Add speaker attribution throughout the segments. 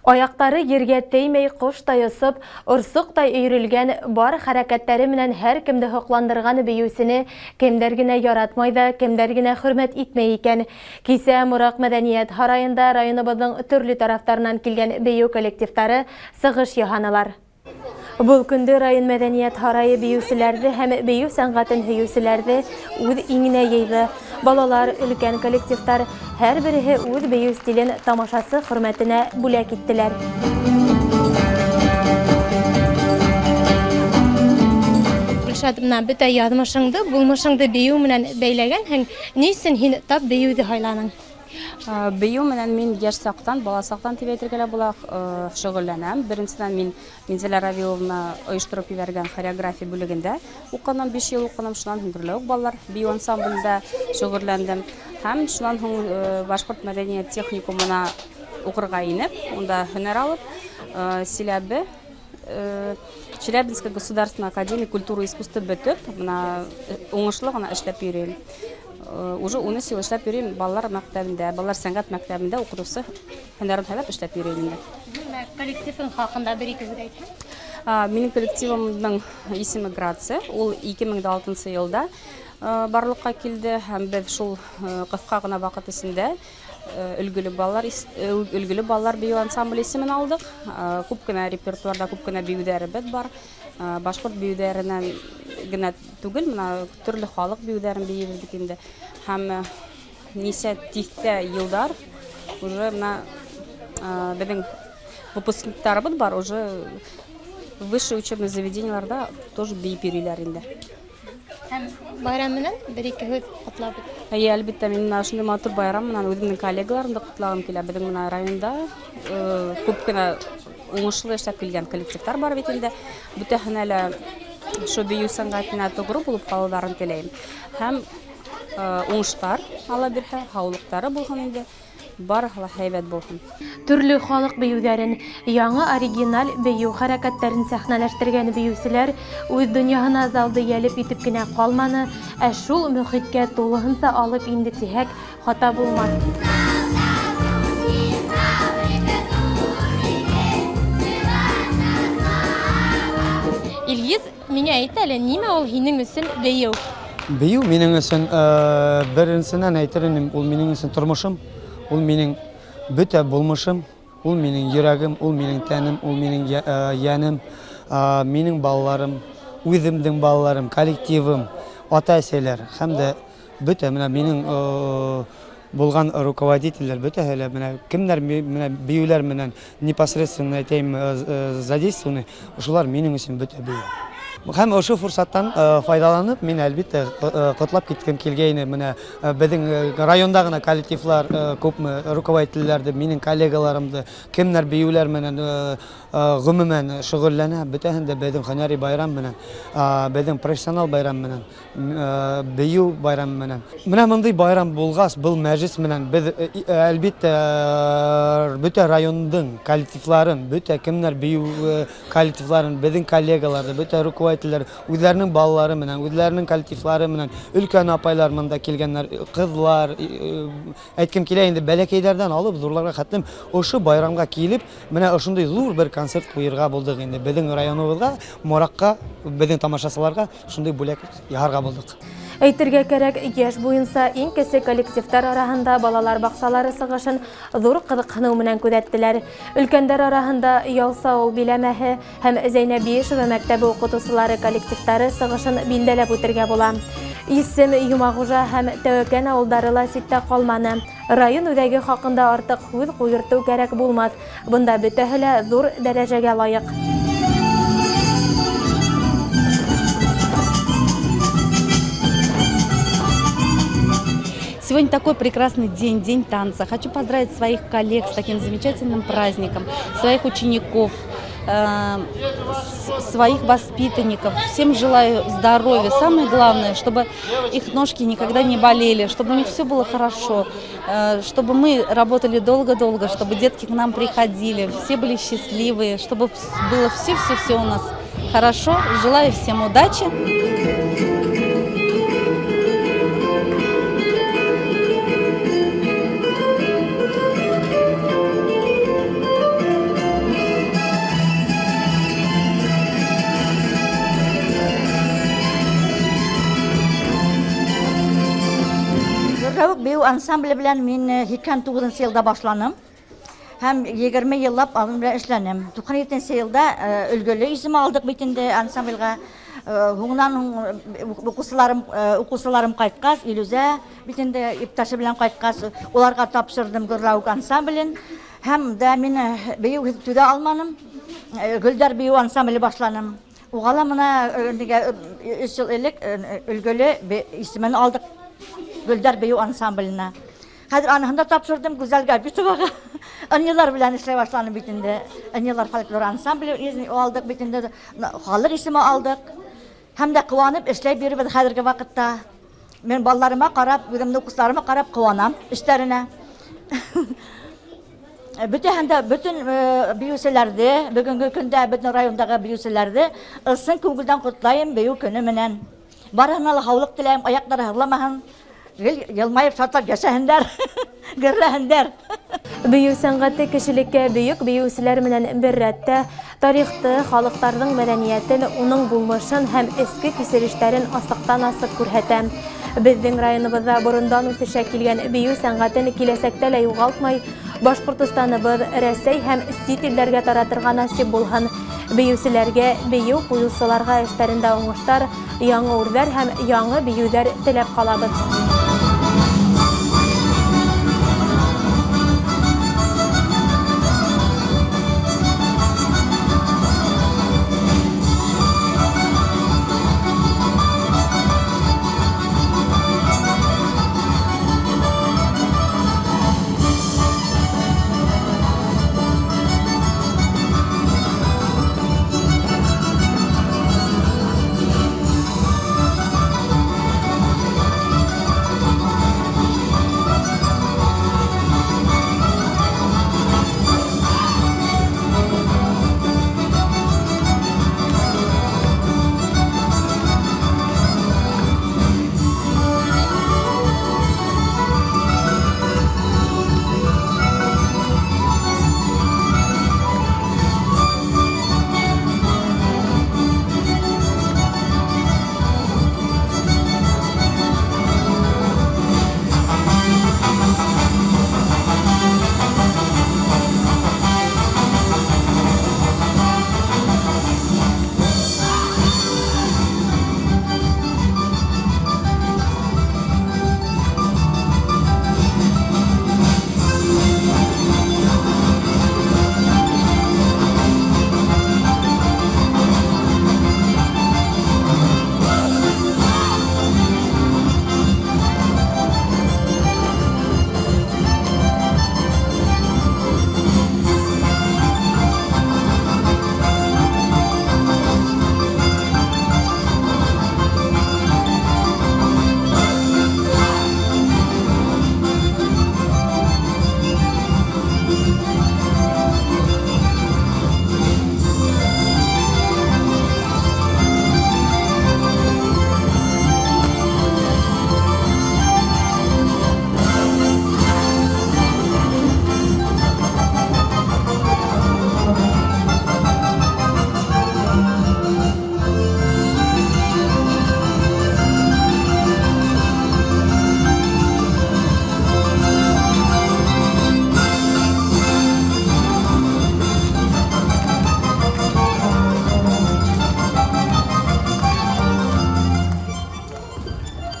Speaker 1: Аяҡтары ергә теймәй ҡоштай осоп, орсоҡтай өйрөлгән бар хәрәкәттәре менән һәр кемде һоҡландырған бейеүсене кемдәр генә яратмай ҙа, кемдәр генә хөрмәт итмәй икән. Кисә Мораҡ мәҙәниәт һарайында районыбыҙҙың төрлө тарафтарынан килгән бейеү коллективтары сығыш яһанылар. Был көндө район мәҙәниәт һарайы бейеүселәрҙе һәм бейеү сәнғәтен һөйөүселәрҙе үҙ иңенә йыйҙы. Балалар, өлкән коллективтар һәр береһе үҙ бейеү стилен тамашасы хөрмәтенә бүләк иттеләр. Гөлшат, бына бөтә яҙмышыңды, булмышыңды бейеү менән бәйләгәнһең. Ни өсөн һин тап бейеүҙе һайланың?
Speaker 2: Бейеү менән мин йәш саҡтан, бала саҡтан тип әйтергә лә була, шөғөлләнәм. Беренсенән мин Минзәлә Равиловна ойоштороп ебәргән хореография бүлегендә уҡыным, 5 йыл уҡыным, шунан һуң Гөрләүек балалар бейеү ансамблендә шөғөлләндем. Һәм шунан һуң Башҡорт мәҙәниәт техникумына уҡырға инеп, унда һөнәр алып, Силәбе, Челябинская государственная академия культуры и искусства бөтөп, бына уңышлы ғына эшләп йөрөйөм. Уже 13 йыл эшләп йөрөйөм балалар мәктәбендә, балалар сәнғәт мәктәбендә уҡытыусы һөнәрен һайлап эшләп йөрөйөм инде.
Speaker 1: Коллективың хаҡында бер-ике һүҙ әйтһәң?
Speaker 2: Минең коллективымдың исеме Грация. Ул 2006 йылда барлыҡҡа килде һәм беҙ шул ҡыҫҡа ғына ваҡыт эсендә өлгөлө балалар бейеү ансамбле исемен алдыҡ. Күп кенә репертуарҙа күп кенә бейеүҙәребеҙ бар. Башҡорт бейеүҙәренән генә түгел, бына төрлө халыҡ бейеүҙәрен бейейбеҙ бит инде. Һәм нисә тиҫтә йылдар уже бына беҙҙең выпускниктарыбыҙ бар, уже высшее учебное заведениеларҙа тоже бейеп йөрөйләр инде.
Speaker 1: Һәм байрам менән бер-ике һүҙ ҡотлап үт.
Speaker 2: Эйе, әлбиттә, мин бына ошондай матур байрам менән үҙемдең коллегаларымды ҡотлағым килә. Беҙҙең бына районда күп кенә уңышлы эшләп килгән коллективтар бар бит инде. Бөтәһенә лә ошо бейеү сәнғәтенә тоғро булып ҡалыуҙарын теләйем. Һәм уңыштар ала бирһә, һаулыҡтары булһын инде, барыһы ла һәйбәт булһын.
Speaker 1: Төрлө халыҡ бейеүҙәрен, яңы оригиналь бейеү хәрәкәттәрен сәхнәләштергән бейеүселәр үҙ донъяһына залды йәлеп итеп кенә ҡалманы, ә шул мөхиткә тулыһынса алып инде тиһәк, хата булмаҫ. Илгиз, миңә әйт әле, нимә ул һинең өсөн бейеү?
Speaker 3: Бейеү минең өсөн, беренсенән әйтер инем, ул минең өсөн тормошом, ул минең бөтә булмышым, ул минең йөрәгем, ул минең тәнем, ул минең йәнем, минең балаларым, үҙемдең балаларым, коллективым, ата-әсәләр һәм дә бөтә менә минең булған руководителдәр бөтәһе лә менә кемдәр менә бейеүләр менән непосредственно әйтәйем, задействованы, ошолар минең өсөн бөтә бейеү. Һәм ошо форсаттан файҙаланып, мин әлбиттә ҡотлап киткем килгәйне. Менә беҙҙең районда ғына коллективлар күпме руководителдәрҙе, минең коллегаларымды, кемдәр бейеүләр менән ғөмүмән шөғөлләнә, бөтәһен дә беҙҙең һөнәри байрам менән, беҙҙең профессионал байрам менән, бейеү байрамы менән. Менә бындай байрам булғас, был мәжлес менән беҙ әлбиттә бөтә райондың коллективларын, бөтә кемдәр бейеү коллективларын, беҙҙең коллегаларҙы, бөтә руководителдәр үҙҙәренең балалары менән, үҙҙәренең коллективлары менән, өлкән апайлар мында килгәннәр, ҡыҙлар, әйткем килә инде, бәләкәйҙәрҙән алып ҙурларға хәтлем ошо байрамға килеп, менә ошондай ҙур бер концерт ҡуйырға булдыҡ инде. Беҙҙең районыбыҙға, Мораҡҡа, беҙҙең тамашасыларға шундай бүләк яһарға булдыҡ.
Speaker 1: Әйтергә кәрәк, йәш буйынса иң кесе коллективтар араһында балалар баҡсалары сығышын ҙур ҡыҙыҡһыныу менән күҙәттеләр. Өлкәндәр араһында Ялса ауыл биләмәһе һәм Зәйнәб Биешева мәктәбе уҡытыусылары коллективтары сығышын билдәләп үтергә була. Исем, Йомағужа һәм Тәүәкән ауылдары ла ситтә ҡалманы. Район үҙәге хаҡында артыҡ һүҙ ҡуйыртыу кәрәк булмаҫ. Бында бөтәһе лә ҙур дәрәжәгә лайыҡ.
Speaker 4: Сегодня такой прекрасный день, день танца. Хочу поздравить своих коллег с таким замечательным праздником, своих учеников, своих воспитанников. Всем желаю здоровья. Самое главное, чтобы их ножки никогда не болели, чтобы у них все было хорошо, чтобы мы работали долго-долго, чтобы детки к нам приходили, все были счастливые, чтобы было все-все-все у нас хорошо. Желаю всем удачи.
Speaker 5: Гөрләүек бейеү ансамбле белән мин 89 йылда башланым. Һәм 20 йыллап аның белән эшләнем. 97 йылда өлгөле исем алдык бит инде ансамбльгә. Һуңнан укучыларым кайткач, Илүзә бит инде иптәше белән кайткач, уларга тапшырдым Гөрләүек ансамблен. Һәм дә мин бейеү түҙә алманым. Гөлдәр бейеү ансамбле башланым. Уға ла мына 3 йыл элек өлгөле исемен алдык Гөлдәр бейеү ансамбленә. Хәҙер аныһын да тапшырдым Гүзәл Габитоваға. Ынйылар белән эшләй башланым бит инде. Ынйылар фольклор ансамбле алдык бит инде, халык исеме алдык. Һәм дә ҡыуанып эшләй бирәбеҙ хәҙерге ваҡытта. Мин балаларыма ҡарап, үҙемдең уҡыусыларыма ҡарап ҡыуанам эштәренә. Бөтә һәм дә бөтөн бейеүселәрҙе, бөгөнгө көндә бөтөн райондағы бейеүселәрҙе ысын күңелдән ҡотлайым бейеү көнө менән. Барыһына ла һаулыҡ теләйем, аяҡтары һыҙламаһын, гел йылмайып шатлап йәшәһендәр, гөрләһендәр.
Speaker 1: Бейеү сәнғәте кешелеккә бөйөк бейеүселәр менән бер рәттә тарихты, халыҡтарҙың мәҙәниәтен, уның булмышын һәм эске кисерештәрен асыҡтан-асыҡ күрһәтә. Беҙҙең районыбыҙҙа борондан үҫешә килгән бейеү сәнғәтен киләсәктә лә юғалтмай, Башҡортостаныбыҙ Рәсәй һәм сит илдәргә таратырға насип булһын. Бейеүселәргә, бейеү ҡуйыусыларға эштәрендә уңыштар, яңы үрҙәр һәм яңы бейеүҙәр теләп ҡалабыҙ.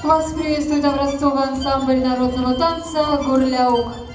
Speaker 6: Вас приветствует образцовый ансамбль народного танца «Гөрләүек».